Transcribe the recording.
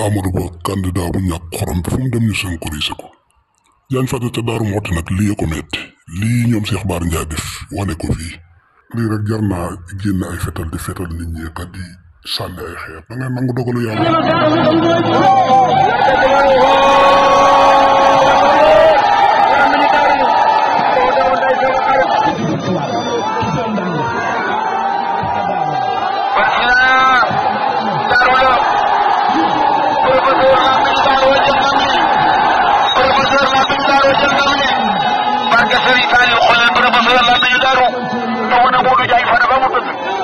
Amadou Ba candidat bu ñàkk xorom bi fu mu dem ñu synchronisé ko Diagne Fada ca Daaru Muxti nag lii ko metti lii ñoom Cheikh Bara Ndiaye def wane ko fii lii rek jar naa génn ay fetal di fetal nit ñi kat di sànni ay xeer da ngay nangu dogalu yàlla. Barke Serigne Saliou xoolal professeur la nañu daaru taw na Modou Diagne Fada ba mu tëdd